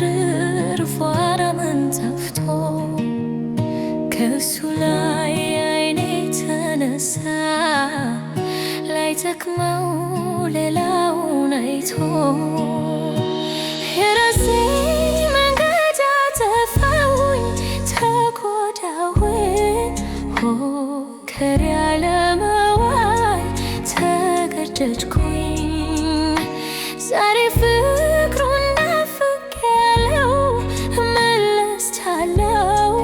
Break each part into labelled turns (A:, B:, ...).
A: አትርፏል ምን ጠፍቶ ከእሱ ላይ አይኔ ተነሳ ላይጠቅመው ሌላውን አይቶ የራሴ መንገድ አጠፋሁኝ ተጎዳሁኝ ከር ያለመዋል ተገደድኩኝ። ዛሬ ፍቅሩን ናፍቄያለሁ እመለሳለሁ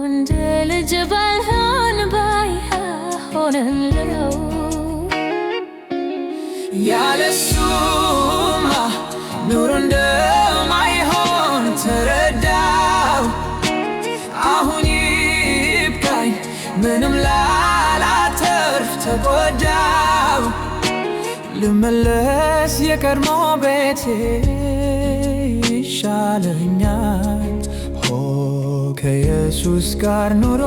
A: እንደ ልጅ ባልሆን ባይሆንለው።
B: ያለሱማ ኑሮ እንደማይሆን ተረዳው። አሁን ይብቃኝ ምንም ላላተርፍ ተጎዳው። ልመለስ የቀድሞ ቤቴ ይሻለኛል። ሆ ከኢየሱስ ጋር ኑሮ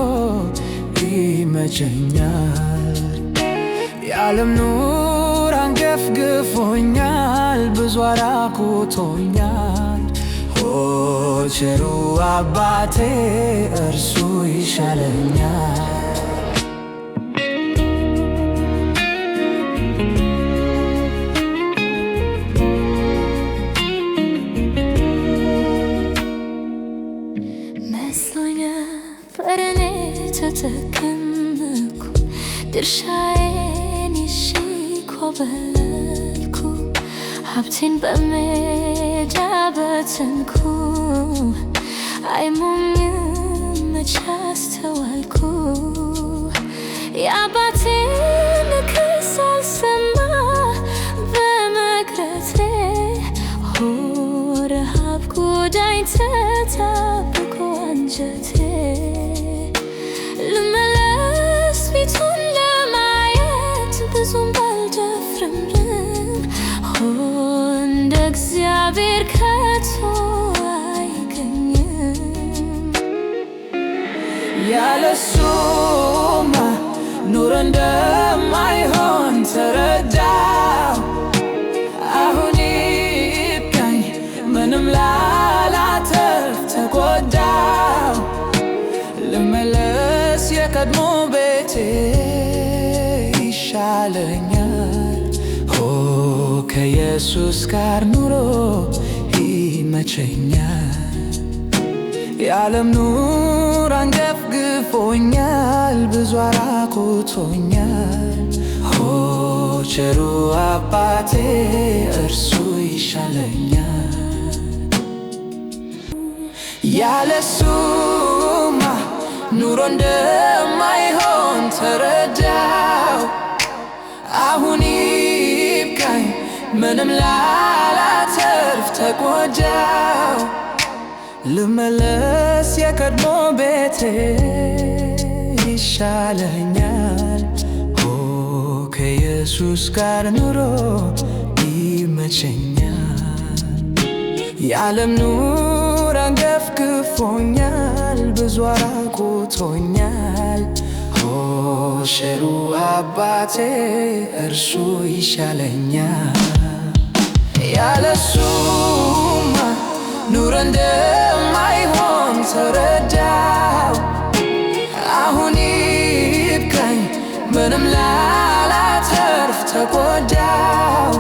B: ይመቸኛል። የዓለም ኑር አንገፍግፎኛል፣ ብዙ አራቁቶኛል። ሆ ቸሩ አባቴ እርሱ ይሻለኛል።
A: መስሎኝ ነበር እኔ ተጠቀምኩ ድርሻዬን ይዤ ኮበለልኩ ሀብቴን በሜዳ በተንኩ አይሞኝም መች አስተዋልኩ የአባቴን ምክር ሳልሰማ በመቅረቴ ረሃብ ጎዳኝ ተጣብቆ አንጀቴ። ልመለስ ፊቱን ለማየት ብዙም ባልደፍርም እንደ እግዚአብሔር ከቶ አይገኝም።
B: ያለሱማ ኑሮ እንደማይሆን ተረዳው። አሁን ይብቃኝ ምንም ላላተርፍ ተጎዳው። ልመለስ የቀድሞ ቤቴ ይሻለኛል። ሆ ከኢየሱስ ጋር ኑሮ ይመቸኛል። የዓለም ኑር አንገፍግፎኛል፣ ብዙ አራቁቶኛል። ሆ ቸሩ አባቴ እርሱ ይሻለኛል። ያለሱማ ኑሮ እንደማይሆን ተረዳው። አሁን ይብቃኝ ምንም ላላተርፍ ተጎዳው። ልመለስ የቀድሞ ቤቴ ይሻለኛል። ሆ ከኢየሱስ ጋር ኑሮ ይመቸኛል። የዓለም ኑር አንገፍግፎኛል፣ ብዙ አራቁቶኛል። ሆ ቸሩ አባቴ እርሱ ይሻለኛል። ያለሱማ ኑሮ እንደማይሆን ተረዳው። አሁን ይብቃኝ ምንም ላላተርፍ ተጎዳው።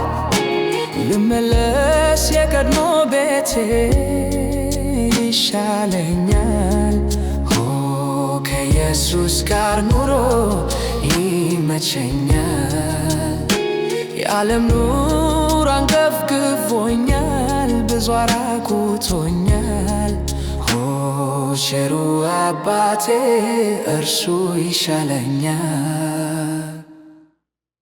B: ልመለስ የቀድሞ ቤቴ ይሻለኛል። ሆ ከኢየሱስ ጋር ኑሮ ይመቸኛል። የዓለም ኑር አንገፍግፎኛል፣ ብዙ አራቁቶኛል። ሆ ቸሩ አባቴ እርሱ ይሻለኛል።